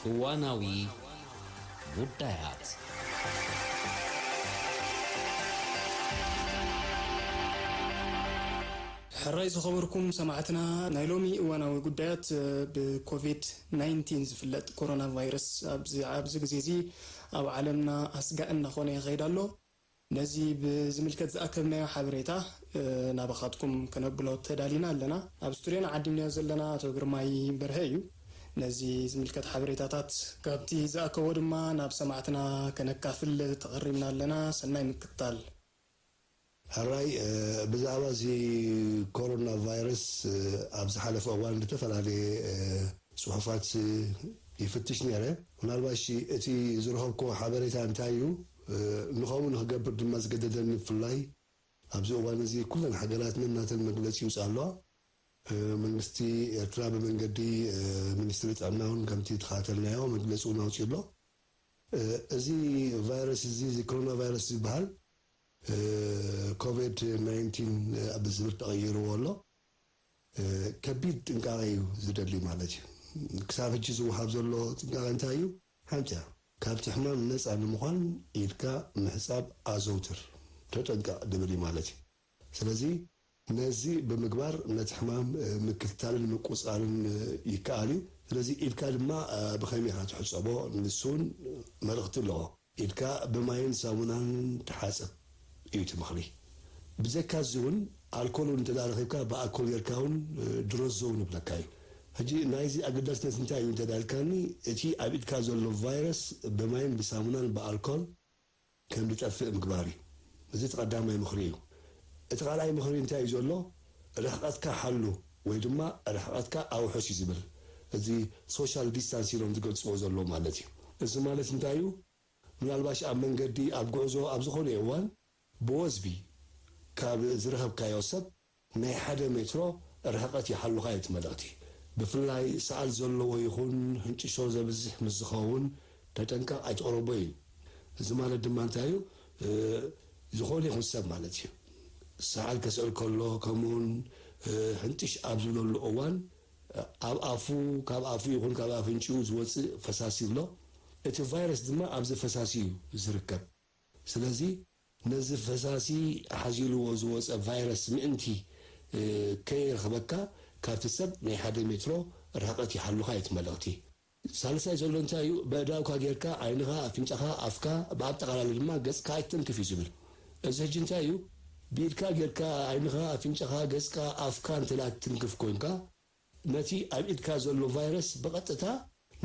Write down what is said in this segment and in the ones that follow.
እዋናዊ ጉዳያት። ሕራይ ዝኸበርኩም ሰማዕትና፣ ናይ ሎሚ እዋናዊ ጉዳያት ብኮቪድ ናይንቲን ዝፍለጥ ኮሮና ቫይረስ ኣብዚ፣ ኣብዚ ግዜ እዚ ኣብ ዓለምና ኣስጋኢ እናኾነ ይኸይድ ኣሎ። ነዚ ብዝምልከት ዝኣከብናዮ ሓበሬታ፣ እ፣ ናባኻትኩም ከነብሎ ተዳሊና ኣለና። ኣብ ስቱድዮና ዓዲምናዮ ዘለና ኣቶ ግርማይ በርሀ እዩ። ነዚ ዝምልከት ሓበሬታታት ካብቲ ዝኣከቦ ድማ ናብ ሰማዕትና ከነካፍል ተቐሪብና ኣለና። ሰናይ ምክትታል። ሕራይ፣ እ፣ ብዛዕባ እዚ ኮሮና ቫይረስ፣ እ፣ ኣብ ዝሓለፈ እዋን ዝተፈላለየ፣ እ፣ ጽሑፋት፣ እ፣ ይፍትሽ ነይረ። ምናልባት ሺ እቲ ዝረኸብክዎ ሓበሬታ እንታይ እዩ? እ፣ ንኸምኡ ንኽገብር ድማ ዝገደደኒ ብፍላይ ኣብዚ እዋን እዚ ኩለን ሃገራት ነናተን መግለጺ ይውጽኣ ኣለዋ። እ፣ መንግስቲ ኤርትራ ብመንገዲ፣ እ፣ ሚኒስትሪ ጥዕና እውን ከምቲ ተኸታተልናዮ መግለጺ እውን ኣውጺኡ ኣሎ። እ፣ እዚ ቫይረስ እዚ፣ እዚ ኮሮና ቫይረስ ዝበሃል፣ እ፣ ኮቪድ ናይንቲን፣ እ፣ ብዝብል ተቐይርዎ ኣሎ። እ፣ ከቢድ ጥንቃቐ እዩ ዝደሊ ማለት እዩ። ክሳብ ሕጂ ዝወሃብ ዘሎ ጥንቃቐ እንታይ እዩ? ሓንቲ እያ። ካብቲ ሕማም ነጻ ንምዃን ኢድካ ምሕጻብ ኣዘውትር፣ ተጠንቀቕ ድብል እዩ ማለት እዩ። ስለዚ ነዚ ብምግባር ነቲ ሕማም፣ እ፣ ምክትታልን ምቁጻርን፣ እ፣ ይከኣል እዩ። ስለዚ ኢድካ ድማ፣ እ፣ ብኸመይ ኢኻ ትሕጸቦ? ንሱ እውን መልእኽቲ ኣለዎ። ኢድካ ብማይን ሳሙናን ተሓጸብ እዩ እቲ ምኽሪ። ብጀካ እዚ እውን ኣልኮል እውን እንተ ደኣ ረኺብካ ብኣልኮል ጌርካ እውን፣ እ፣ ድረዞ እውን ይብለካ እዩ። ሕጂ ናይዚ ኣገዳስነት እንታይ እዩ እንተ ደኣ ኢልካኒ፣ እቲ ኣብ ኢድካ ዘሎ ቫይረስ ብማይን ብሳሙናን ብኣልኮል ከም ዝጠፍእ ምግባር እዩ። እዚ እቲ ቀዳማይ ምኽሪ እዩ። እቲ ካልኣይ ምኽሪ እንታይ እዩ ዘሎ? ርሕቐትካ ሓሉ ወይ ድማ ርሕቐትካ ኣውሕስ እዩ ዝብል። እዚ ሶሻል ዲስታንስ ኢሎም ዝገልጽዎ ዘለዉ ማለት እዩ። እዚ ማለት እንታይ እዩ? ምናልባሽ ኣብ መንገዲ፣ ኣብ ጉዕዞ፣ ኣብ ዝኾነ እዋን ብወዝቢ ካብ ዝረኸብካዮ ሰብ ናይ ሓደ ሜትሮ ርሕቐት ይሓሉኻ እዩ እቲ መልእኽቲ። ብፍላይ ሰዓል ዘለዎ ይኹን ህንጭሾ ዘብዝሕ ምስ ዝኸውን ተጠንቀቕ፣ ኣይትቕረቦ እዩ። እዚ ማለት ድማ እንታይ እዩ? እ፣ ዝኾነ ይኹን ሰብ ማለት እዩ። ሰዓል ከስዕል ከሎ፣ ከምኡውን፣ እ፣ ህንጥሽ ኣብ ዝብለሉ እዋን፣ ኣብ ኣፉ፣ ካብ ኣፉ ይኹን ካብ ኣፍንጭኡ ዝወጽእ ፈሳሲ ኣሎ። እቲ ቫይረስ ድማ ኣብዚ ፈሳሲ እዩ ዝርከብ። ስለዚ ነዚ ፈሳሲ ሓዚልዎ ዝወጸ ቫይረስ ምእንቲ፣ እ፣ ከየርኽበካ ካብቲ ሰብ ናይ ሓደ ሜትሮ ርሕቐት ይሓሉኻ እዩ እቲ መልእኽቲ። ሳልሳይ ዘሎ እንታይ እዩ? በእዳውካ ጌርካ ዓይንኻ፣ ኣፍንጫኻ፣ ኣፍካ፣ ብኣጠቓላሊ ድማ ገጽካ ኣይትተንክፍ እዩ ዝብል። እዚ ሕጂ እንታይ እዩ? ብኢድካ ጌርካ ዓይንኻ፣ ኣፍንጫኻ፣ ገጽካ፣ ኣፍካ እንተ ደኣ ትትንክፍ ኮይንካ፣ ነቲ ኣብ ኢድካ ዘሎ ቫይረስ ብቐጥታ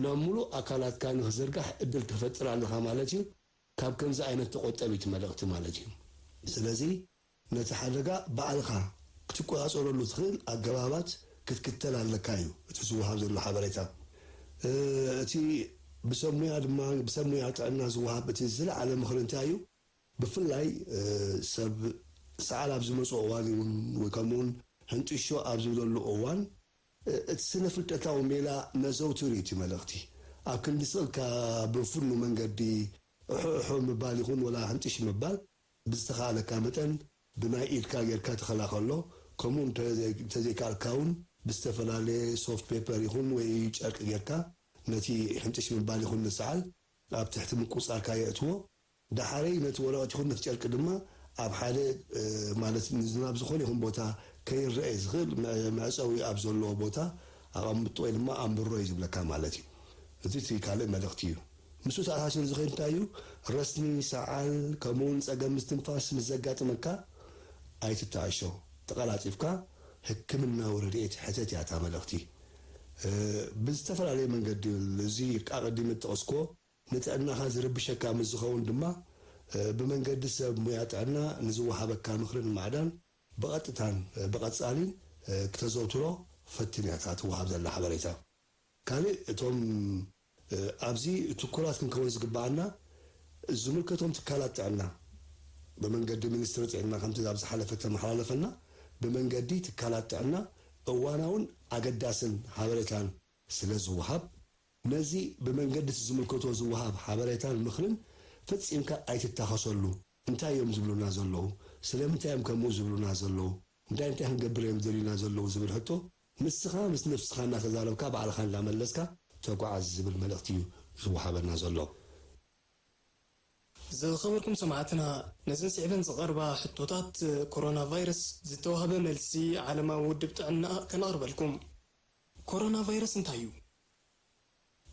ናብ ምሉእ ኣካላትካ ንኽዝርጋሕ ዕድል ትፈጥር ኣለኻ ማለት እዩ። ካብ ከምዚ ዓይነት ተቖጠብ እዩ እቲ መልእኽቲ ማለት እዩ። ስለዚ ነቲ ሓደጋ ባዕልኻ ክትቆጻጸረሉ ትኽእል ኣገባባት ክትክተል ኣለካ እዩ እቲ ዝወሃብ ዘሎ ሓበሬታ። እ፣ እቲ ብሰብ ሙያ ድማ፣ ብሰብ ሙያ ጥዕና ዝወሃብ እቲ ዝለዓለ ምኽሪ እንታይ እዩ? ብፍላይ፣ እ፣ ሰብ ሰዓል ኣብ ዝመጽኦ እዋን እውን ወይ ከምኡውን ሕንጥሾ ኣብ ዝብለሉ እዋን፣ እ፣ እቲ ስነ ፍልጠታዊ ሜላ ነዘውትር እዩ እቲ መልእኽቲ። ኣብ ክንዲ ስቕ ኢልካ ብፍኑ መንገዲ እሖ እሖ ምባል ይኹን ወላ ሕንጥሽ ምባል፣ ብዝተኻእለካ መጠን ብናይ ኢድካ ጌርካ ተኸላኸሎ። ከምኡ እንተዘይ-፣ እንተዘይከኣልካ እውን ብዝተፈላለየ ሶፍት ፔፐር ይኹን ወይ ጨርቂ ጌርካ ነቲ ሕንጥሽ ምባል ይኹን ንሰዓል ኣብ ትሕቲ ምቁጽጻርካ የእትዎ። ደሓረይ ነቲ ወረቐት ይኹን ነቲ ጨርቂ ድማ ኣብ ሓደ፣ እ፣ ማለት ንዝናብ ዝኾነ ይኹን ቦታ ከይረኣይ ዝኽእል መ-፣ መዕጸዊ ኣብ ዘለዎ ቦታ ኣቐምጦ ወይ ድማ ኣንብሮ እዩ ዝብለካ ማለት እዩ። እዚ እቲ ካልእ መልእኽቲ እዩ። ምስኡ ተኣሳሲሩ ዝኸይድ እንታይ እዩ? ረስኒ፣ ሰዓል፣ ከምኡውን ጸገም ምስትንፋስ ምስ ዘጋጥመካ ኣይትተዓሾ። ተቐላጢፍካ ሕክምናዊ ረድኤት ሕተት እያ እታ መልእኽቲ። እ፣ ብዝተፈላለየ መንገዲ፣ እዚ ኣቐዲመ ዝጠቐስክዎ ንጥዕናኻ ዝርብሸካ ምስ ዝኸውን ድማ፣ እ፣ ብመንገዲ ሰብ ሙያ ጥዕና ንዝወሃበካ ምኽርን ማዕዳን ብቐጥታን፣ እ፣ ብቐጻሊን፣ እ፣ ክተዘውትሮ ፈትን እያ እታ ትወሃብ ዘላ ሓበሬታ። ካልእ እቶም፣ እ፣ ኣብዚ ትኩራት ክንከውን ዝግብኣና ዝምልከቶም ትካላት ጥዕና ብመንገዲ ሚኒስትሪ ጥዕና ከምቲ ኣብ ዝሓለፈ ተመሓላለፈና ብመንገዲ ትካላት ጥዕና እዋናውን ኣገዳስን ሓበሬታን ስለ ዝወሃብ፣ ነዚ ብመንገዲ እቲ ዝምልከቶ ዝወሃብ ሓበሬታን ምኽርን ፈጺምካ ኣይትታኸሰሉ። እንታይ እዮም ዝብሉና ዘለዉ? ስለምንታይ እዮም ከምኡ ዝብሉና ዘለዉ? እንታይ እንታይ ክንገብር እዮም ዝደልዩና ዘለዉ ዝብል ሕቶ ንስኻ ምስ ነብስኻ እናተዛረብካ ባዕልኻ እንዳመለስካ ተጓዓዝ ዝብል መልእኽቲ እዩ ዝወሃበና ዘሎ። ዝኸበርኩም ሰማዕትና፣ ነዘን ስዒበን ዝቐርባ ሕቶታት ኮሮና ቫይረስ ዝተዋህበ መልሲ ዓለማዊ ውድብ ጥዕና ከነቕርበልኩም። ኮሮና ቫይረስ እንታይ እዩ?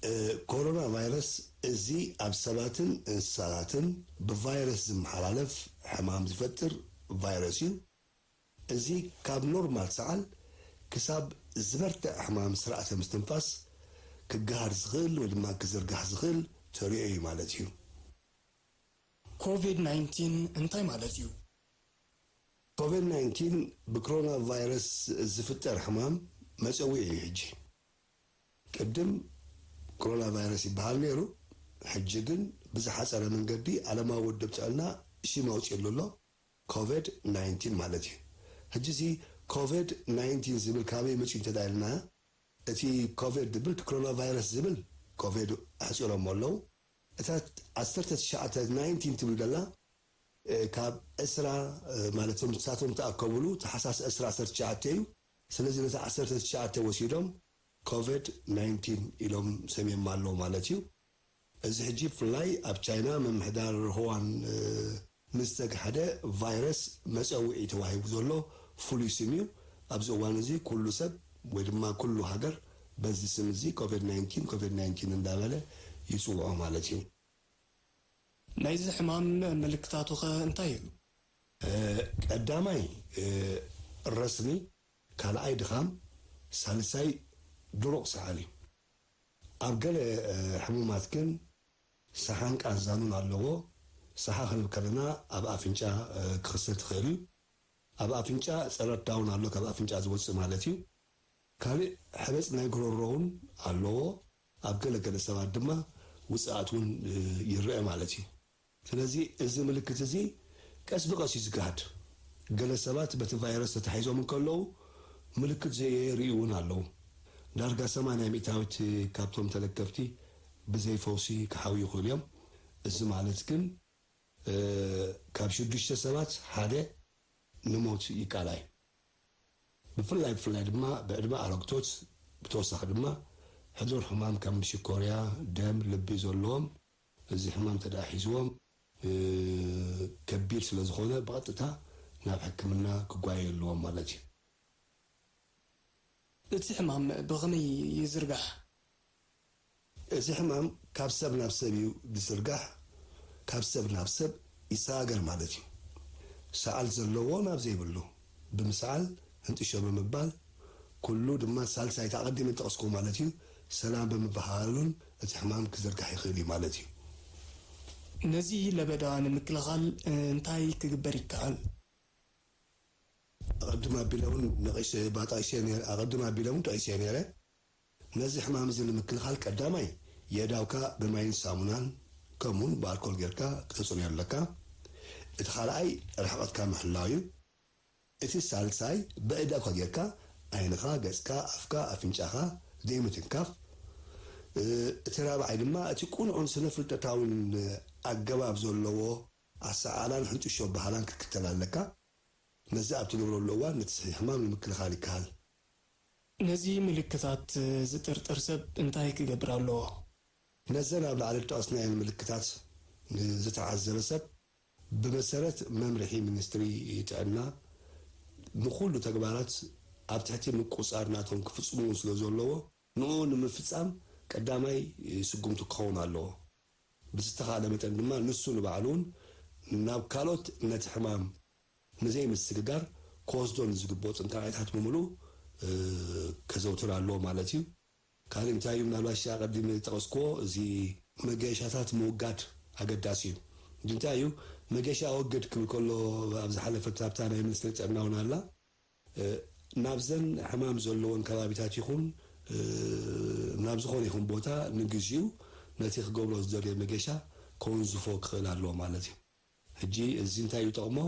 እ፣ ኮሮና ቫይረስ እዚ ኣብ ሰባትን እንስሳታትን ብቫይረስ ዝመሓላለፍ ሕማም ዝፈጥር ቫይረስ እዩ። እዚ ካብ ኖርማል ሰዓል ክሳብ ዝበርትዕ ሕማም ስርዓተ ምስትንፋስ ክገሃር ዝኽእል ወይ ድማ ክዝርጋሕ ዝኽእል ተሪኦ እዩ ማለት እዩ። ኮቪድ ናይንቲን እንታይ ማለት እዩ? ኮቪድ ናይንቲን ብኮሮና ቫይረስ ዝፍጠር ሕማም መጸውዒ እዩ። ሕጂ ቅድም ኮሮና ቫይረስ ይበሃል ነይሩ። ሕጂ ግን ብዝሓጸረ መንገዲ ዓለማዊ ውድብ ጥዕና ሽም ኣውጺእሉ ኣሎ። ኮቪድ ናይንቲን ማለት እዩ። ሕጂ እዚ ኮቪድ ናይንቲን ዝብል ካበይ መጺኡ እንተዳ ኢልና፣ እቲ ኮቪድ ዝብል ኮሮና ቫይረስ ዝብል ኮቪድ ኣሕጺሮሞ ኣለዉ። እታ ዓሰርተ ትሽዓተ ናይንቲን ትብል ዘላ፣ እ፣ ካብ ዕስራ፣ እ፣ ማለት እቶም ንሳቶም ተኣከቡሉ ታሕሳስ ዕስራ ዓሰርተ ትሽዓተ እዩ። ስለዚ ነቲ ዓሰርተ ትሽዓተ ወሲዶም ኮቪድ ናይንቲን ኢሎም ሰሚዮማ ኣለዉ ማለት እዩ። እዚ ሕጂ ብፍላይ ኣብ ቻይና ምምሕዳር ሆዋን፣ እ፣ ንዝተጋህደ ቫይረስ መጸውዒ ተዋሂቡ ዘሎ ፍሉይ ስም እዩ። ኣብዚ እዋን እዚ ኩሉ ሰብ ወይ ድማ ኩሉ ሃገር በዚ ስም እዚ ኮቪድ ናይንቲን፣ ኮቪድ ናይንቲን እንዳበለ ይጽውዖ ማለት እዩ። ናይዚ ሕማም ምልክታቱ ኸ እንታይ እዩ? እ፣ ቀዳማይ፣ እ፣ ረስኒ፣ ካልኣይ ድኻም፣ ሳልሳይ ድሩቕ ሰዓል እዩ። ኣብ ገለ፣ እ፣ ሕሙማት ግን ሰሓን ቃንዛኑን ኣለዎ። ሰሓ ክንብል ከለና ኣብ ኣፍንጫ፣ እ፣ ክኽሰት ይኽእል እዩ። ኣብ ኣፍንጫ ጸረርታ እውን ኣሎ፣ ካብ ኣፍንጫ ዝወጽእ ማለት እዩ። ካልእ ሕበጽ ናይ ጉሮሮ እውን ኣለዎ። ኣብ ገለ ገለ ሰባት ድማ ውጽኣት እውን፣ እ፣ ይረአ ማለት እዩ። ስለዚ እዚ ምልክት እዚ ቀስ ብቐስ እዩ ዝገሃድ። ገለ ሰባት በቲ ቫይረስ ተታሒዞም እንከለዉ ምልክት ዘየርእዩ እውን ኣለዉ። ዳርጋ ሰማንያ ሚእታዊት ካብቶም ተለከፍቲ ብዘይ ፈውሲ ክሓውዩ ይኽእሉ እዮም። እዚ ማለት ግን፣ እ፣ ካብ ሽዱሽተ ሰባት ሓደ ንሞት ይቃላዕ እዩ። ብፍላይ፣ ብፍላይ ድማ ብዕድመ ኣረግቶት፣ ብተወሳኺ ድማ ሕዱር ሕማም ከም ሽኮርያ፣ ደም፣ ልቢ ዘለዎም፣ እዚ ሕማም እንተ ደኣ ሒዝዎም፣ እ፣ ከቢድ ስለ ዝኾነ ብቐጥታ ናብ ሕክምና ክጓየዩ ኣለዎም ማለት እዩ። እቲ ሕማም ብኸመይ ይዝርጋሕ? እዚ ሕማም ካብ ሰብ ናብ ሰብ እዩ ዝዝርጋሕ። ካብ ሰብ ናብ ሰብ ይሰጋገር ማለት እዩ። ሰዓል ዘለዎ ናብ ዘይብሉ ብምስዓል፣ ህንጥሾ ብምባል፣ ኩሉ ድማ ሳልሳይ እቲ ኣቐዲመ ዝጠቐስኩዎ ማለት እዩ፣ ሰላም ብምብሃሃሉን እቲ ሕማም ክዝርጋሕ ይኽእል እዩ ማለት እዩ። ነዚ ለበዳ ንምክልኻል እንታይ ክግበር ይከኣል? ኣቐድም ኣቢለ እውን ነቒሰ፣ ባጣይሰ ነይረ፣ ኣቐድም ኣቢለ እውን ጠቒሰ ነይረ። ነዚ ሕማም እዚ ንምክልኻል ቀዳማይ የእዳውካ ብማይን ሳሙናን ከምኡውን ብኣልኮል ጌርካ ክተጽርዮ ኣለካ። እቲ ካልኣይ ርሕቐትካ ምሕላው እዩ። እቲ ሳልሳይ ብእዳውካ ጌርካ ዓይንኻ፣ ገጽካ፣ ኣፍካ፣ ኣፍንጫኻ ዘይምትንካፍ። እ፣ እቲ ራብዓይ ድማ እቲ ቅኑዕን ስነ ፍልጠታውን ኣገባብ ዘለዎ ኣሰዓላን ሕንጥሾ ኣበሃህላን ክትክተል ኣለካ። ነዚ ኣብ ትገብረሉ እዋን ነቲ ሕማም ንምክልኻል ይከኣል። ነዚ ምልክታት ዝጥርጥር ሰብ እንታይ ክገብር ኣለዎ? ነዘን ኣብ ላዕሊ ዝጠቐስናየን ምልክታት ንዝተዓዘበ ሰብ ብመሰረት መምርሒ ሚኒስትሪ ጥዕና ንኹሉ ተግባራት ኣብ ትሕቲ ምቁጽጻር ናቶም ክፍጽሙ ስለ ዘለዎ ንኡ ንምፍጻም ቀዳማይ ስጉምቲ ክኸውን ኣለዎ። ብዝተኻእለ መጠን ድማ ንሱ ንባዕሉ እውን ናብ ካልኦት ነቲ ሕማም ንዘይምስግጋር ክወስዶ ንዝግብኦ ጥንቃቄታት ብምሉእ፣ እ፣ ከዘውትር ኣለዎ ማለት እዩ። ካልእ እንታይ እዩ? ምናልባት ሽኣ ቀዲመ ዝጠቐስክዎ እዚ መገሻታት ምውጋድ ኣገዳሲ እዩ። እንታይ እዩ? መገሻ ኣወግድ ክብል ከሎ ኣብ ዝሓለፈት ኣብታ ናይ ሚኒስትሪ ጥዕና እውን ኣላ። እ፣ ናብዘን ሕማም ዘለዎን ከባቢታት ይኹን፣ እ፣ ናብ ዝኾነ ይኹን ቦታ ንግዚኡ ነቲ ክገብሮ ዝደልዮ መገሻ ከወንዝፎ ክኽእል ኣለዎ ማለት እዩ። ሕጂ እዚ እንታይ እዩ ጠቕሞ?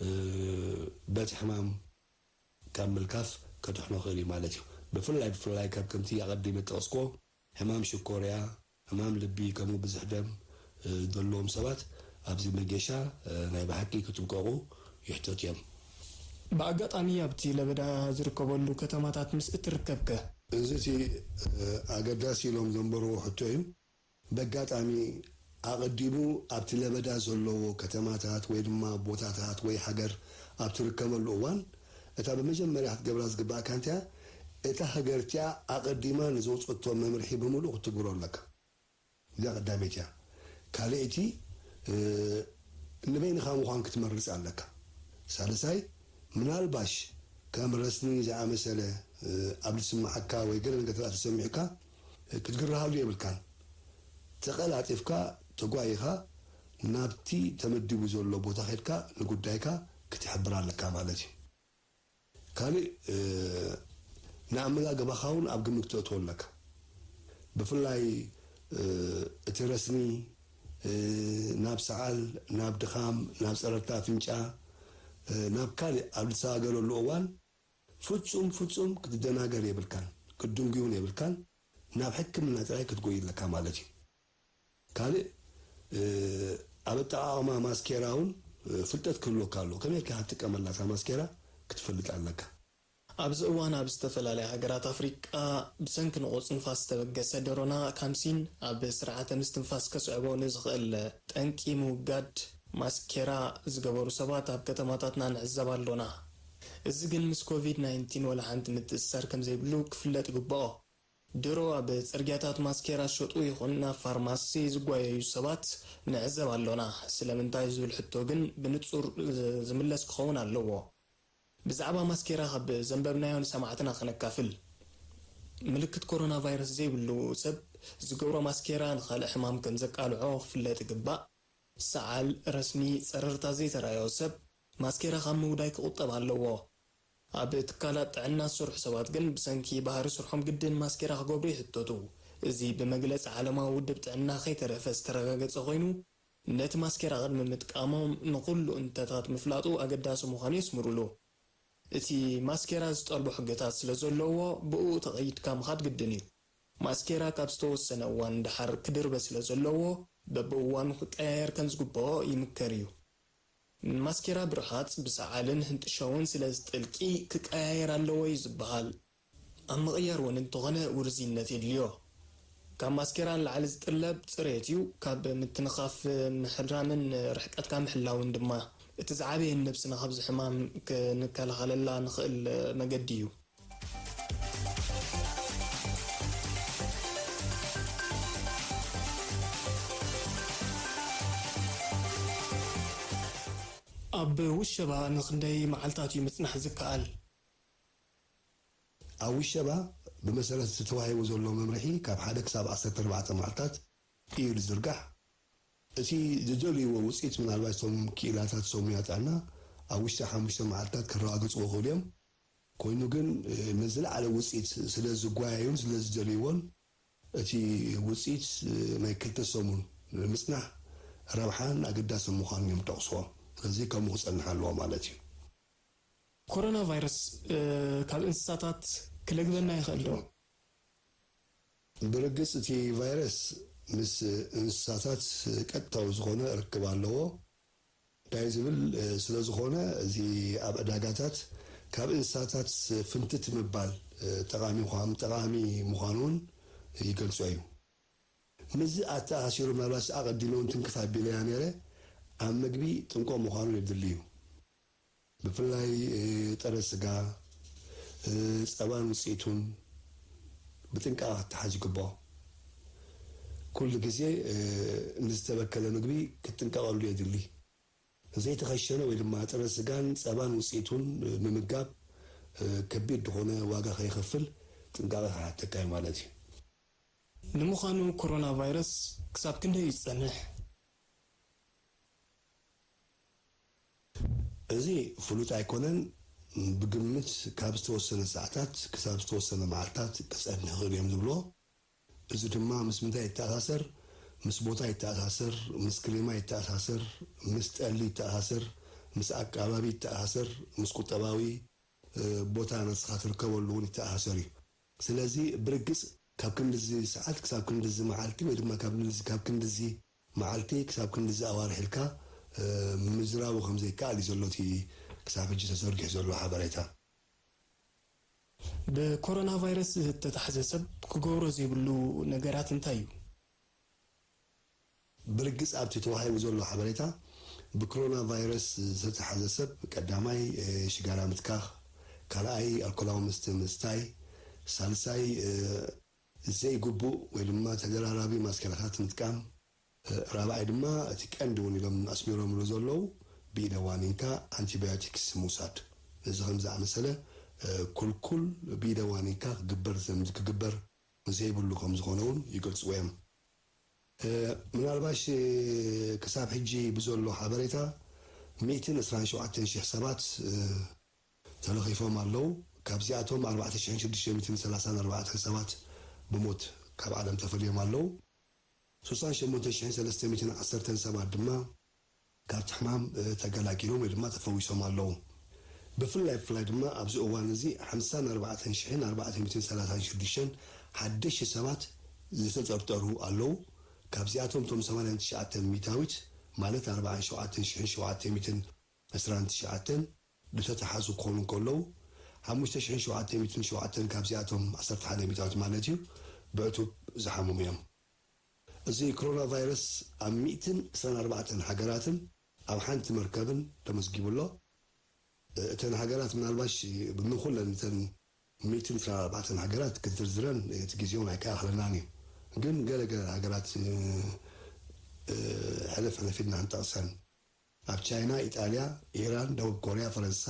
እ፣ በቲ ሕማም ካብ ምልካፍ ከድሕኖ ክእል እዩ ማለት እዩ። ብፍላይ፣ ብፍላይ ካብ ከምቲ ኣቐዲመ ዝጠቐስክዎ ሕማም ሽኮርያ፣ ሕማም ልቢ፣ ከምኡ ብዙሕ ደም፣ እ፣ ዘለዎም ሰባት ኣብዚ መገሻ፣ እ፣ ናይ ብሓቂ ክጥንቀቑ ይሕተቱ እዮም። ብኣጋጣሚ ኣብቲ ለበዳ ዝርከበሉ ከተማታት ምስ እትርከብከ እዚ እቲ ኣገዳሲ ኢሎም ዘንበርዎ ሕቶ እዩ። በጋጣሚ ኣቐዲሙ ኣብቲ ለበዳ ዘለዎ ከተማታት ወይ ድማ ቦታታት ወይ ሃገር ኣብ ትርከበሉ እዋን፣ እታ ብመጀመርያ ክትገብራ ዝግባእካ እንታይ እያ? እታ ሃገር እቲኣ ኣቐዲማ ንዘውፀቶ መምርሒ ብምሉእ ክትግብሮ ኣለካ። እዚኣ ቀዳመይቲ እያ። ካልኣይቲ፣ ንበይንኻ ምዃን ክትመርጽ ኣለካ። ሳልሳይ፣ ምናልባሽ ከም ረስኒ ዝኣመሰለ ኣብ ዝስምዓካ ወይ ገለ ነገር ተሰሚዕካ ክትግረሃሉ የብልካን። ተቐላጢፍካ ተጓይኻ ናብቲ ተመዲቡ ዘሎ ቦታ ኸድካ ንጉዳይካ ክትሕብር ኣለካ ማለት እዩ። ካልእ ንኣመጋግባኻ እውን ኣብ ግምት ክተእትዎ ኣለካ። ብፍላይ እቲ ረስኒ ናብ ሰዓል፣ ናብ ድኻም፣ ናብ ጸረርታ ኣፍንጫ፣ ናብ ካልእ ኣብ ዝሰጋገረሉ እዋን ፍጹም ፍጹም ክትደናገር የብልካን፣ ክትድንጉይ እውን የብልካን። ናብ ሕክምና ጥራይ ክትጎይ ኣለካ ማለት እዩ። ካልእ ኣብ ኣጠቓቕማ ማስኬራ እውን ፍልጠት ክህልወካ ኣለዎ። ከመይ ጌርካ ክትጥቀመላ እታ ማስኬራ ክትፈልጥ ኣለካ። ኣብዚ እዋን ኣብ ዝተፈላለያ ሃገራት ኣፍሪቃ ብሰንኪ ንቑጽ ንፋስ ዝተበገሰ ደሮና ካምሲን ኣብ ስርዓተ ምስትንፋስ ከስዕቦ ንዝኽእል ጠንቂ ምውጋድ ማስኬራ ዝገበሩ ሰባት ኣብ ከተማታትና ንዕዘብ ኣሎና። እዚ ግን ምስ ኮቪድ ናይንቲን ወላ ሓንቲ ምትእስሳር ከም ዘይብሉ ክፍለጥ ይግብኦ። ድሮ ኣብ ጽርግያታት ማስኬራ ዝሸጡ ይኹን ናብ ፋርማሲ ዝጓየዩ ሰባት ንዕዘብ ኣሎና። ስለምንታይ ዝብል ሕቶ ግን ብንጹር ዝምለስ ክኸውን ኣለዎ። ብዛዕባ ማስኬራ ካብ ዘንበብናዮ ንሰማዕትና ከነካፍል። ምልክት ኮሮና ቫይረስ ዘይብሉ ሰብ ዝገብሮ ማስኬራ ንኻልእ ሕማም ከም ዘቃልዖ ክፍለጥ ይግባእ። ሰዓል፣ ረስኒ፣ ጸረርታ ዘይተራእዮ ሰብ ማስኬራ ካብ ምውዳይ ክቑጠብ ኣለዎ። ኣብ ትካላት ጥዕና ዝሰርሑ ሰባት ግን ብሰንኪ ባህሪ ስርሖም ግድን ማስኬራ ክገብሩ ይሕተቱ። እዚ ብመግለጺ ዓለማዊ ውድብ ጥዕና ከይተረፈ ዝተረጋገጸ ኮይኑ፣ ነቲ ማስኬራ ቅድሚ ምጥቃሞም ንኹሉ እንተታት ምፍላጡ ኣገዳሲ ምዃኑ የስምሩሉ። እቲ ማስኬራ ዝጠልቦ ሕግታት ስለ ዘለዎ ብእኡ ተቐይድካ ምኻድ ግድን እዩ። ማስኬራ ካብ ዝተወሰነ እዋን ደሓር ክድርበ ስለ ዘለዎ በብእዋኑ ክቀያየር ከም ዝግብኦ ይምከር እዩ። ማስኬራ ብርሃጽ፣ ብሰዓልን ህንጥሸውን ስለ ዝጥልቂ ክቀያየር ኣለዎ እዩ ዝበሃል። ኣብ ምቕያር እውን እንተኾነ ውርዝይነት የድልዮ። ካብ ማስኬራ ንላዕሊ ዝጥለብ ጽሬት እዩ፣ ካብ ምትንኻፍ ምሕራምን ርሕቀትካ ምሕላውን ድማ። እቲ ዝዓበየ ንነብስና ካብዚ ሕማም ክንከላኸለላ ንኽእል መገዲ እዩ። ኣብ ውሸባ ንኽንደይ መዓልታት እዩ ምጽናሕ ዝከኣል? ኣብ ውሸባ ብመሰረት እቲ ተዋሂቡ ዘሎ መምርሒ ካብ ሓደ ክሳብ ዓሰርተ ኣርባዕተ መዓልታት እዩ ዝዝርጋሕ። እቲ ዝደልይዎ ውፅኢት ምናልባት እቶም ክኢላታት ሰሙያ ጥዕና ኣብ ውሽጢ ሓሙሽተ መዓልታት ክረጋግፅዎ ይኽእሉ እዮም። ኮይኑ ግን ንዝለዓለ ውፅኢት ስለ ዝጓየዩን ስለ ዝደልይዎን እቲ ውፅኢት ናይ ክልተ ሰሙን ምፅናሕ ረብሓን ኣገዳስን ምዃኑ እዮም ጠቕስዎ። ስለዚ ከምኡ ክፀንሕ ኣለዎ ማለት እዩ። ኮሮና ቫይረስ ካብ እንስሳታት ክለግበና ይኽእል ዶ? ብርግጽ እቲ ቫይረስ ምስ እንስሳታት ቀጥታዊ ዝኾነ ርክብ ኣለዎ። እንታይ ዝብል ስለ ዝኾነ እዚ ኣብ ዕዳጋታት ካብ እንስሳታት ፍንትት ምባል ጠቓሚ ኳም ጠቓሚ ምዃኑ እውን ይገልጾ እዩ። ምስዚ ኣተኣሳሲሩ ምናልባት ኣቐዲመ እውን ትንክፍ ኣቢለያ ነይረ ኣብ ምግቢ ጥንቆ ምዃኑ የድሊ እዩ። ብፍላይ ጥረ ስጋ፣ ጸባን ውጽኢቱን ብጥንቃቐ ክተሓዝ ይግብኦ። ኩሉ ግዜ ንዝተበከለ ምግቢ ክትጥንቀቐሉ የድሊ። ዘይተኸሸነ ወይ ድማ ጥረ ስጋን ጸባን ውጽኢቱን ምምጋብ ከቢድ ዝኾነ ዋጋ ከይኸፍል ጥንቃቐ ክሓተካ እዩ ማለት እዩ። ንምዃኑ ኮሮና ቫይረስ ክሳብ ክንደይ እዩ ዝጸንሕ? እዚ ፍሉጥ ኣይኮነን። ብግምት ካብ ዝተወሰነ ሰዓታት ክሳብ ዝተወሰነ መዓልታት ክጸንሕ ይኽእል እዮም ዝብልዎ። እዚ ድማ ምስ ምንታይ ይተኣሳሰር? ምስ ቦታ ይተኣሳሰር፣ ምስ ክሊማ ይተኣሳሰር፣ ምስ ጠሊ ይተኣሳሰር፣ ምስ ኣቃባቢ ይተኣሳሰር፣ ምስ ቁጠባዊ ቦታ ንስኻ ትርከበሉ እውን ይተኣሳሰር እዩ። ስለዚ ብርግጽ ካብ ክንድዚ ሰዓት ክሳብ ክንድዚ መዓልቲ ወይ ድማ ካብ ክንድዚ ካብ ክንድዚ መዓልቲ ክሳብ ክንድዚ ኣዋርሕ ኢልካ ምዝራቡ ከም ዘይከኣል እዩ ዘሎ እቲ ክሳብ ሕጂ ተዘርጊሑ ዘሎ ሓበሬታ። ብኮሮና ቫይረስ ዝተታሕዘ ሰብ ክገብሮ ዘይብሉ ነገራት እንታይ እዩ? ብርግጽ ኣብቲ ተዋሂቡ ዘሎ ሓበሬታ ብኮሮና ቫይረስ ዝተታሕዘ ሰብ ቀዳማይ ሽጋራ ምትካኽ፣ ካልኣይ ኣልኮላዊ መስተ ምስታይ፣ ሳልሳይ ዘይግቡእ ወይ ድማ ተደራራቢ ማስኬራታት ምጥቃም፣ ራብዓይ ድማ እቲ ቀንዲ እውን ኢሎም ኣስሚሮምሉ ዘለዉ ብኢደ ዋኒንካ ኣንቲባዮቲክስ ምውሳድ። እዚ ከም ዝኣመሰለ ኩልኩል ብኢደ ዋኒንካ ክግበር ክግበር ዘይብሉ ከም ዝኾነ እውን ይገልፅዎ እዮም። ምናልባሽ ክሳብ ሕጂ ብዘሎ ሓበሬታ ሚእትን ዕስራን ሸውዓተን ሽሕ ሰባት ተለኺፎም ኣለዉ። ካብዚኣቶም ኣርባዕተ ሽሕን ሽዱሽተ ሚእትን ሰላሳን ኣርባዕተን ሰባት ብሞት ካብ ዓለም ተፈልዮም ኣለዉ። ሱሳን ሸሞንተ ሽሕን ሰለስተ ሚእትን ዓሰርተን ሰባት ድማ ካብቲ ሕማም ተገላጊሎም ወይ ድማ ተፈዊሶም ኣለዉ። ብፍላይ ብፍላይ ድማ ኣብዚ እዋን እዚ ሓምሳን ኣርባዕተን ሽሕን ኣርባዕተ ሚእትን ሰላሳን ሽዱሽተን ሓደሽቲ ሰባት ዝተጠርጠሩ ኣለዉ። ካብዚኣቶም እቶም ሰማንያን ትሽዓተን ሚእታዊት ማለት ኣርባዓን ሸውዓተን ሽሕን ሸውዓተ ሚእትን ዕስራን ትሽዓተን ዝተተሓዙ ክኾኑ እንከለዉ፣ ሓሙሽተ ሽሕን ሸውዓተ ሚእትን ሸውዓተን ካብዚኣቶም ዓሰርተ ሓደ ሚእታዊት ማለት እዩ ብዕቱብ ዝሓመሙ እዮም። እዚ ኮሮና ቫይረስ ኣብ ሚእትን ዕስራን ኣርባዕተን ሃገራትን ኣብ ሓንቲ መርከብን ተመዝጊቡ ኣሎ። እተን ሃገራት ምናልባሽ ንኹለን እተን ሚእትን ዕስራን ኣርባዕተን ሃገራት ክትዝርዝረን እቲ ግዜ እውን ኣይከኣኸለናን እዩ። ግን ገለ ገለ ሃገራት ሕልፍ ሕልፍ ኢልና ክንጠቕሰን ኣብ ቻይና፣ ኢጣልያ፣ ኢራን፣ ደቡብ ኮርያ፣ ፈረንሳ፣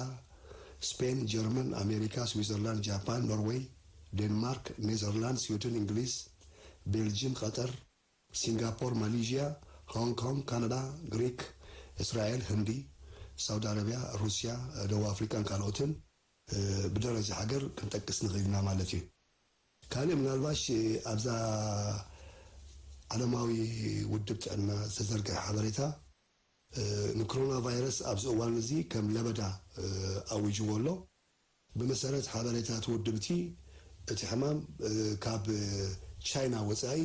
ስፔን፣ ጀርመን፣ ኣሜሪካ፣ ስዊዘርላንድ፣ ጃፓን፣ ኖርወይ፣ ዴንማርክ፣ ኔዘርላንድ፣ ስዊድን፣ እንግሊዝ፣ ቤልጅም፣ ቐጠር፣ ሲንጋፖር፣ ማሊዥያ፣ ሆንግ ኮንግ፣ ካናዳ፣ ግሪክ፣ እስራኤል፣ ህንዲ፣ ሳውዲ ኣረብያ፣ ሩስያ፣ ደቡብ ኣፍሪቃን ካልኦትን ብደረጃ ሃገር ክንጠቅስ ንኽእል ኢና ማለት እዩ። ካልእ ምናልባሽ ኣብዛ ዓለማዊ ውድብ ጥዕና ዝተዘርግሐ ሓበሬታ ንኮሮና ቫይረስ ኣብዚ እዋን እዚ ከም ለበዳ ኣዊጅዎ ኣሎ። ብመሰረት ሓበሬታ እቲ ውድብ እቲ እቲ ሕማም ካብ ቻይና ወፃኢ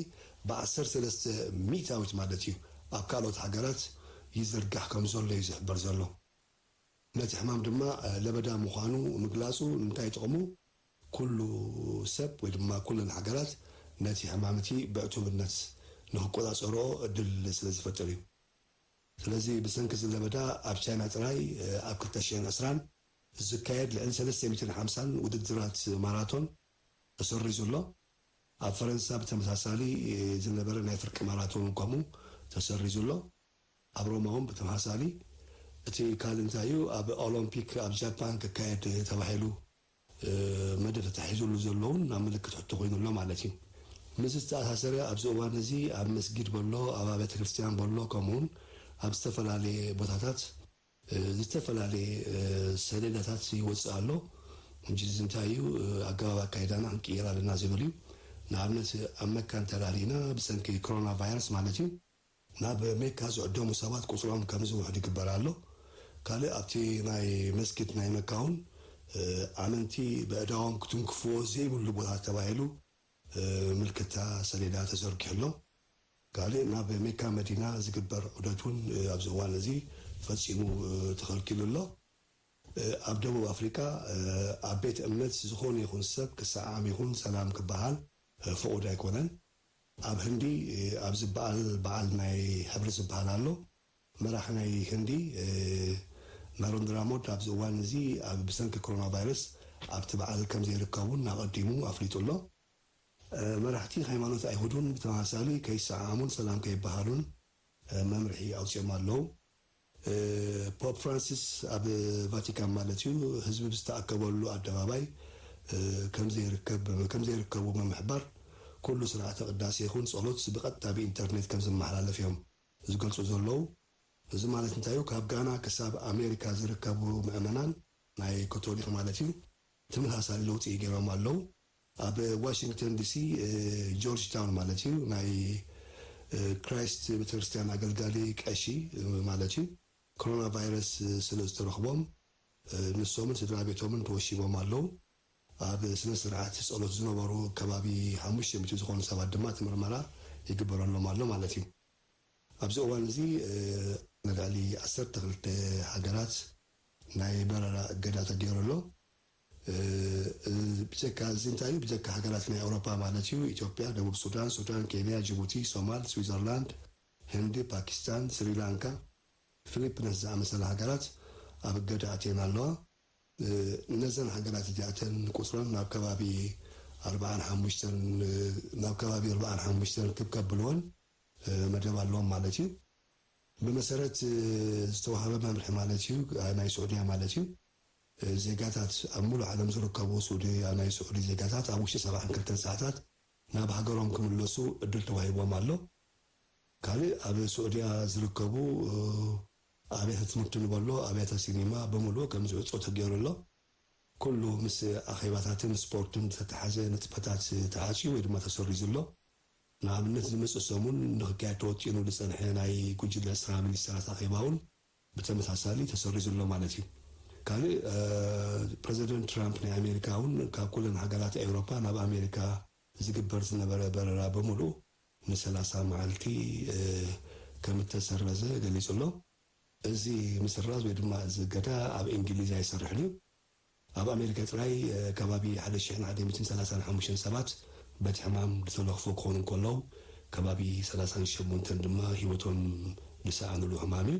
ብዓሰርተ ሰለስተ ሚእታዊት ማለት እዩ ኣብ ካልኦት ሃገራት ይዝርጋሕ ከም ዘሎ እዩ ዝሕበር ዘሎ። ነቲ ሕማም ድማ ለበዳ ምዃኑ ምግላፁ ንምንታይ ይጠቕሙ? ኩሉ ሰብ ወይ ድማ ኩለን ሃገራት ነቲ ሕማም እቲ ብዕቱብነት ንክቆፃፀርኦ እድል ስለ ዝፈጥር እዩ። ስለዚ ብሰንኪ እዚ ለበዳ ኣብ ቻይና ጥራይ ኣብ ክልተ ሽሕን ዕስራን ዝካየድ ልዕሊ ሰለስተ ሚእትን ሓምሳን ውድድራት ማራቶን ተሰሪዙ ኣሎ። ኣብ ፈረንሳ ብተመሳሳሊ ዝነበረ ናይ ፍርቂ ማራቶን ከምኡ ተሰሪዙ ኣሎ። ኣብ ሮማ እውን ብተመሳሳሊ እቲ ካልእ እንታይ እዩ ኣብ ኦሎምፒክ ኣብ ጃፓን ክካየድ ተባሂሉ መደብ ተታሒዙሉ ዘሎ እውን ናብ ምልክት ሕቶ ኮይኑ ኣሎ ማለት እዩ። ምስ ዝተኣሳሰረ ኣብዚ እዋን እዚ ኣብ መስጊድ በሎ ኣብ ኣብያተ ክርስቲያን በሎ ከምኡውን ኣብ ዝተፈላለየ ቦታታት ዝተፈላለየ ሰሌዳታት ይወፅእ ኣሎ። እንጂ እዚ እንታይ እዩ ኣገባብ ኣካይዳና ክንቅይር ኣለና ዝብል እዩ። ንኣብነት ኣብ መካ እንተራሪእና ብሰንኪ ኮሮና ቫይረስ ማለት እዩ ናብ ሜካ ዝዕደሙ ሰባት ቁፅሮም ከም ዝውሕድ ይግበር ኣሎ። ካልእ ኣብቲ ናይ መስጊድ ናይ መካ እውን ኣመንቲ በእዳዎም ክትንክፍዎ ዘይብሉ ቦታ ተባሂሉ ምልክታ ሰሌዳ ተዘርጊሑ ኣሎ። ካልእ ናብ ሜካ መዲና ዝግበር ዑደት እውን ኣብዚ እዋን እዚ ፈፂሙ ተኸልኪሉ ኣሎ። ኣብ ደቡብ ኣፍሪካ ኣብ ቤት እምነት ዝኾነ ይኹን ሰብ ክሰዓም ይኹን ሰላም ክበሃል ፍቑድ ኣይኮነን። ኣብ ህንዲ ኣብ ዝበዓል በዓል ናይ ሕብሪ ዝበሃል ኣሎ። መራሒ ናይ ህንዲ ናረንድራ ሞዲ ኣብዚ እዋን እዚ ኣብ ብሰንኪ ኮሮና ቫይረስ ኣብቲ በዓል ከም ዘይርከቡን ኣቐዲሙ ኣፍሊጡ ኣሎ። መራሕቲ ሃይማኖት ኣይሁድ እውን ብተመሳሳሊ ከይሰዓሙን ሰላም ከይበሃሉን መምርሒ ኣውፂኦም ኣለዉ። ፖፕ ፍራንሲስ ኣብ ቫቲካን ማለት እዩ ህዝቢ ብዝተኣከበሉ ኣደባባይ ከም ዘይርከቡ ብምሕባር ኩሉ ስርዓተ ቅዳሴ ይኹን ጸሎት ብቐጥታ ብኢንተርኔት ከም ዝመሓላለፍ እዮም ዝገልጹ ዘለዉ። እዚ ማለት እንታይ እዩ? ካብ ጋና ክሳብ ኣሜሪካ ዝርከቡ ምእመናን ናይ ካቶሊክ ማለት እዩ ተመሳሳሊ ለውጢ ገይሮም ኣለዉ። ኣብ ዋሽንግተን ዲሲ ጆርጅ ታውን ማለት እዩ ናይ ክራይስት ቤተክርስትያን ኣገልጋሊ ቀሺ ማለት እዩ ኮሮና ቫይረስ ስለ ዝተረኽቦም ንሶምን ስድራ ቤቶምን ተወሺቦም ኣለዉ። ኣብ ስነ ስርዓት ጸሎት ዝነበሩ ከባቢ ሓሙሽተ ሚእቲ ዝኾኑ ሰባት ድማ እቲ ምርመራ ይግበረሎም ኣሎ ማለት እዩ። ኣብዚ እዋን እዚ ንልዕሊ ዓሰርተ ክልተ ሃገራት ናይ በረራ እገዳ ተገይሩ ኣሎ። ብጀካ እዚ እንታይ እዩ? ብጀካ ሃገራት ናይ ኣውሮፓ ማለት እዩ፣ ኢትዮጵያ፣ ደቡብ ሱዳን፣ ሱዳን፣ ኬንያ፣ ጅቡቲ፣ ሶማል፣ ስዊዘርላንድ፣ ህንዲ፣ ፓኪስታን፣ ስሪላንካ፣ ፊሊፒንስ ዝኣመሰላ ሃገራት ኣብ እገዳ ኣትየን ኣለዋ። ነዘን ሃገራት እዚኣተን ቁፅረን ናብ ከባቢ ኣርባዓን ሓሙሽተን ናብ ከባቢ ኣርባዓን ሓሙሽተን ክብ ከብልወን መደብ ኣለዎም ማለት እዩ። ብመሰረት ዝተዋሃበ መምርሒ ማለት እዩ፣ ናይ ስዑድያ ማለት እዩ፣ ዜጋታት ኣብ ሙሉእ ዓለም ዝርከቡ ስዑዲ ናይ ስዑዲ ዜጋታት ኣብ ውሽጢ ሰብዓን ክልተን ሰዓታት ናብ ሃገሮም ክምለሱ እድል ተዋሂቦም ኣሎ። ካልእ ኣብ ስዑድያ ዝርከቡ ኣብያተ ትምህርቲ ንበሎ ኣብያተ ሲኒማ ብምሉእ ከም ዝዕጾ ተገይሩ ኣሎ። ኩሉ ምስ ኣኼባታትን ስፖርትን ዝተተሓዘ ንጥፈታት ተዓጽዩ ወይ ድማ ተሰሪዙ ኣሎ። ንኣብነት ዝመጽእ ሰሙን ንክካየድ ተወጢኑ ዝጸንሐ ናይ ጉጅለ ዕስራ ሚኒስተራት ኣኼባ እውን ብተመሳሳሊ ተሰሪዙ ኣሎ ማለት እዩ። ካልእ ፕረዚደንት ትራምፕ ናይ ኣሜሪካ እውን ካብ ኩለን ሃገራት ኤውሮፓ ናብ ኣሜሪካ ዝግበር ዝነበረ በረራ ብምሉእ ንሰላሳ መዓልቲ ከም እተሰረዘ ገሊጹ ኣሎ። እዚ ምስራዝ ወይ ድማ እዚ እገዳ ኣብ እንግሊዝ ኣይሰርሕን እዩ። ኣብ ኣሜሪካ ጥራይ ከባቢ ሓደ ሺሕን ሓደ ሚእትን ሰላሳን ሓሙሽተን ሰባት በቲ ሕማም ዝተለኽፉ ክኾኑ እንከለዉ፣ ከባቢ ሰላሳን ሸሞንተን ድማ ህይወቶም ዝሰኣኑሉ ሕማም እዩ።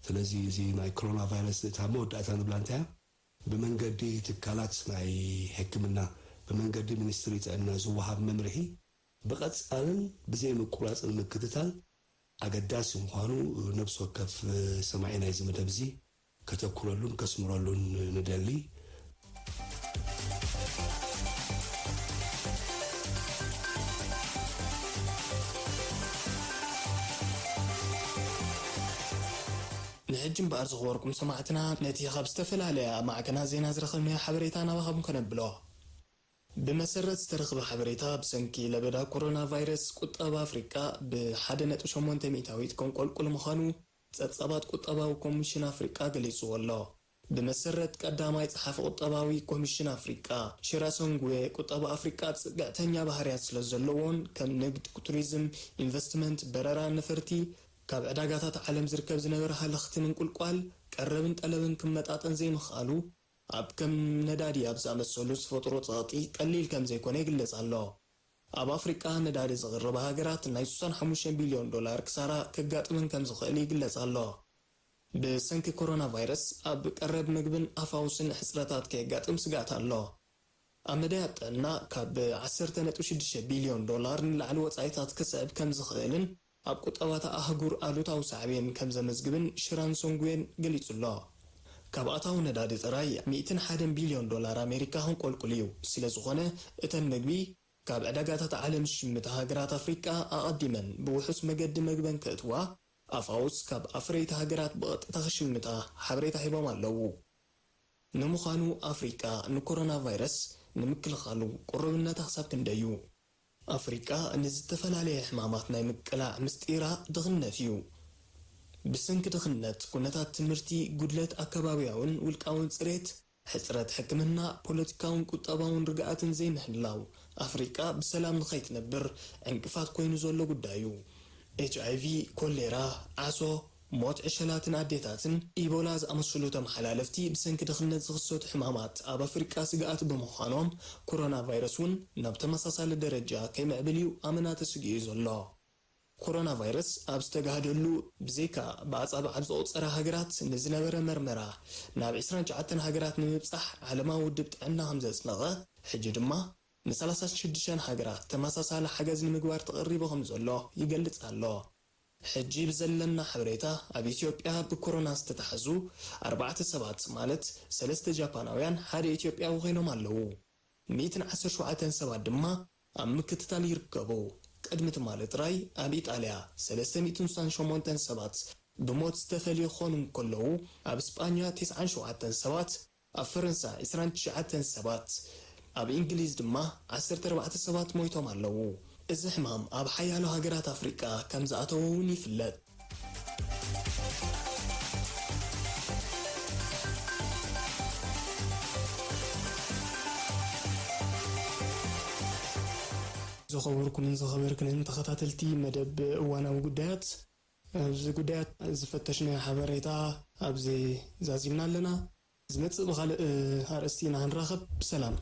ስለዚ እዚ ናይ ኮሮና ቫይረስ እታ መወዳእታ ንብላ እንታይ እያ? ብመንገዲ ትካላት ናይ ሕክምና፣ ብመንገዲ ሚኒስትሪ ጥዕና ዝወሃብ መምርሒ ብቐጻልን ብዘይ ምቁራጽን ምክትታል ኣገዳሲ ምዃኑ ነብሲ ወከፍ ሰማዒ ናይዚ መደብ እዚ ከተኩረሉን ከስምረሉን ንደሊ። ንሕጂ እምበኣር ዝኸበርኩም ሰማዕትና ነቲ ካብ ዝተፈላለያ ማዕከናት ዜና ዝረኸብናዮ ሓበሬታ ናባኻኹም ከነብሎ። ብመሰረት ዝተረኽበ ሓበሬታ፣ ብሰንኪ ለበዳ ኮሮና ቫይረስ ቁጠባ ኣፍሪቃ ብሓደ ነጥቢ ሸሞንተ ሚእታዊት ከንቆልቁል ምዃኑ ጸብጻባት ቁጠባዊ ኮሚሽን ኣፍሪቃ ገሊጽዎ ኣሎ። ብመሰረት ቀዳማይ ጸሓፊ ቁጠባዊ ኮሚሽን ኣፍሪቃ ሽራ ሶንግዌ፣ ቁጠባ ኣፍሪቃ ጽግዕተኛ ባህርያት ስለ ዘለዎን ከም ንግድ፣ ቱሪዝም፣ ኢንቨስትመንት፣ በረራን ነፈርቲ ካብ ዕዳጋታት ዓለም ዝርከብ ዝነበረ ሃለኽቲ ምንቁልቋል ቀረብን ጠለብን ክመጣጠን ዘይምኽኣሉ፣ ኣብ ከም ነዳዲ ኣብ ዝኣመሰሉ ዝፈጥሮ ጸቕጢ ቀሊል ከም ዘይኮነ ይግለጽ ኣሎ። ኣብ ኣፍሪቃ ነዳዲ ዘቕርባ ሃገራት ናይ ስሳን ሓሙሽተን ቢልዮን ዶላር ክሳራ ከጋጥመን ከም ዝኽእል ይግለጽ ኣሎ። ብሰንኪ ኮሮና ቫይረስ ኣብ ቀረብ ምግብን ኣፋውስን ሕጽረታት ከየጋጥም ስግኣት ኣሎ። ኣብ መዳያት ጥዕና ካብ ዓሰርተ ነጥቢ ሽዱሽተ ቢልዮን ዶላር ንላዕሊ ወጻኢታት ክስዕብ ከም ዝኽእልን ኣብ ቁጠባታ ኣህጉር ኣሉታዊ ሳዕቤን ከም ዘመዝግብን ሽራን ሶንግዌን ገሊጹ ኣሎ። ካብ ኣታዊ ነዳዲ ጥራይ ሚእትን ሓደን ቢልዮን ዶላር ኣሜሪካ ክንቆልቁል እዩ። ስለ ዝኾነ እተን ምግቢ ካብ ዕዳጋታት ዓለም ዝሽምታ ሃገራት ኣፍሪቃ ኣቐዲመን ብውሑስ መገዲ መግበን ከእትዋ፣ ኣፋውስ ካብ ኣፍረይቲ ሃገራት ብቐጥታ ክሽምታ ሓበሬታ ሂቦም ኣለዉ። ንምዃኑ ኣፍሪቃ ንኮሮና ቫይረስ ንምክልኻሉ ቅሩብነታ ክሳብ ክንደይ እዩ? ኣፍሪቃ ንዝተፈላለየ ሕማማት ናይ ምቅላዕ ምስጢራ ድኽነት እዩ። ብሰንኪ ድኽነት፣ ኩነታት ትምህርቲ፣ ጉድለት ኣከባብያውን ውልቃውን ጽሬት፣ ሕጽረት ሕክምና፣ ፖለቲካውን ቁጠባውን ርግኣትን ዘይምህላው፣ ኣፍሪቃ ብሰላም ንኸይትነብር ዕንቅፋት ኮይኑ ዘሎ ጉዳይ እዩ። ኤች ኣይ ቪ፣ ኮሌራ፣ ዓሶ፣ ሞት ዕሸላትን ኣዴታትን፣ ኢቦላ ዝኣመሰሉ ተመሓላለፍቲ ብሰንኪ ድኽነት ዝኽሰቱ ሕማማት ኣብ ኣፍሪቃ ስግኣት ብምዃኖም፣ ኮሮና ቫይረስ እውን ናብ ተመሳሳሊ ደረጃ ከይምዕብል እዩ ኣመና ተስጊኡ ዘሎ። ኮሮና ቫይረስ ኣብ ዝተጋህደሉ፣ ብዘይካ ብኣጻብዕ ኣብ ዝቑጸራ ሃገራት ንዝነበረ መርመራ ናብ ዕስራን ትሽዓተን ሃገራት ንምብጻሕ ዓለማዊ ውድብ ጥዕና ከም ዘጽደቐ፣ ሕጂ ድማ ንሰላሳን ሽዱሽተን ሃገራት ተመሳሳሊ ሓገዝ ንምግባር ተቐሪቡ ከም ዘሎ ይገልጽ ኣሎ። ሕጂ ብዘለና ሓበሬታ፣ ኣብ ኢትዮጵያ ብኮሮና ዝተታሕዙ ኣርባዕተ ሰባት፣ ማለት ሰለስተ ጃፓናውያን፣ ሓደ ኢትዮጵያዊ ኮይኖም ኣለዉ። ሚእትን ዓሰርተ ሸውዓተን ሰባት ድማ ኣብ ምክትታል ይርከቡ። ቅድሚ ትማሊ ጥራይ ኣብ ኢጣልያ ሰለስተ ሚእትን ስሳን ሸሞንተን ሰባት ብሞት ዝተፈልዩ ክኾኑ እንከለዉ፣ ኣብ ስጳኛ ተስዓን ሸውዓተን ሰባት፣ ኣብ ፈረንሳ ዕስራን ትሽዓተን ሰባት፣ ኣብ እንግሊዝ ድማ ዓሰርተ ኣርባዕተ ሰባት ሞይቶም ኣለዉ። እዚ ሕማም ኣብ ሓያሎ ሃገራት ኣፍሪቃ ከም ዝኣተወ እውን ይፍለጥ። ዝኸበርኩምን ዝኸበርክንን ተኸታተልቲ መደብ እዋናዊ ጉዳያት፣ ኣብዚ ጉዳያት ዝፈተሽናዮ ሓበሬታ ኣብዚ ዛዚምና ኣለና። ዝመጽእ ብኻልእ ኣርእስቲ ኢና ክንራኸብ። ሰላም።